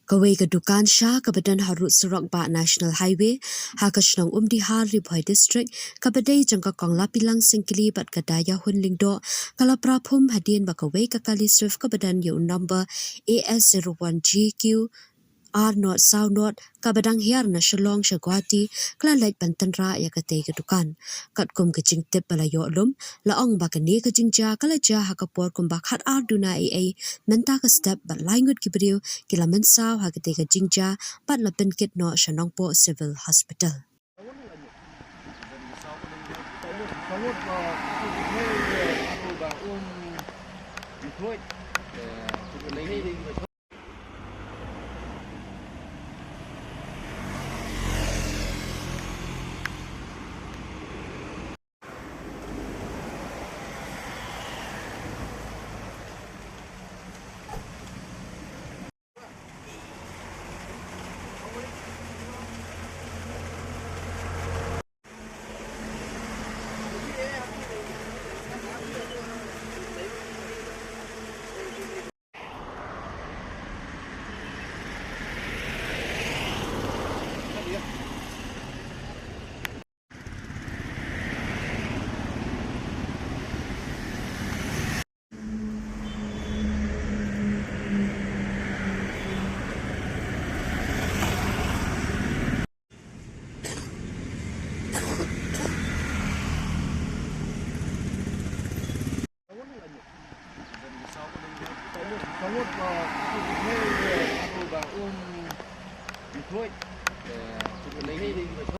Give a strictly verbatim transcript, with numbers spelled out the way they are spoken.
Kawei ka dukan sha kaba don harud surok ba National Highway, ha ka shnong Umdihar, Ri Bhoi District, kaba dei jong ka Kong Lapilang Syngkli bad ka Dayahun Lyngdoh, ka la pra phum hadien ba kawei ka kali Swift kaba don ïa u number A S zero one G Q R nought saw nought, kaba dang hiar na Shillong sha Guwahati, ka la leit ban tynrah ïa katei ka dukan. Katkum ka jingtip ba la ïoh lum, la ong ba kane ka jingjia ka la jia ha ka por kumba khat ar duna eiei mynta ka step bad lai ngut ki briew ki la mynsaw ha katei ka jingjia bad la pynkit noh sha Nongpoh Civil Hospital.